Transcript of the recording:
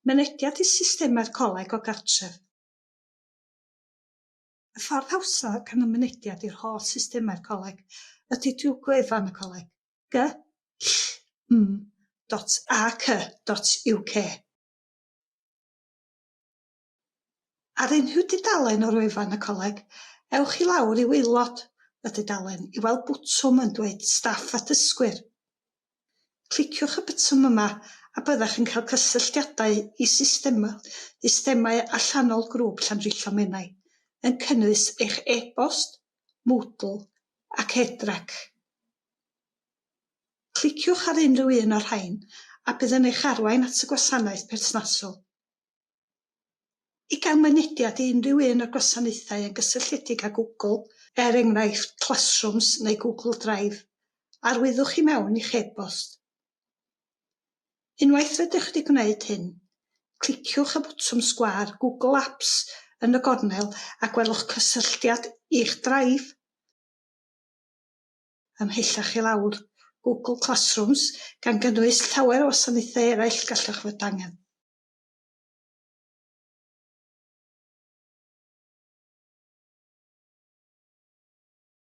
Mynediad i systemau'r coleg o gartref. Y ffordd hawsa o gael mynediad i'r holl systemau'r coleg ydy drwy gwefan y coleg, glm.ac.uk. Ar unrhyw dudalen o'r wefan y coleg, ewch i lawr i waelod y dudalen i weld botwm yn dweud Staff a Dysgwyr. Cliciwch y botwm yma a byddwch yn cael cysylltiadau i systemau allanol grŵp Llandrillo Menai, yn cynnwys eich e-bost, Moodle ac eDrac. Cliciwch ar unrhyw un o'r rhain a bydd yn eich arwain at y gwasanaeth perthnasol. I gael mynediad i unrhyw un o'r gwasanaethau yn gysylltiedig â Google, er enghraifft Classrooms neu Google Drive, arwyddwch i mewn i'ch e-bost. Unwaith rydych wedi gwneud hyn, cliciwch y botwm sgwâr Google Apps yn y gornel a gwelwch cysylltiad i'ch Drive. Ymhellach i lawr, Google Classrooms, gan gynnwys llawer o wasanaethau eraill gallwch fod angen.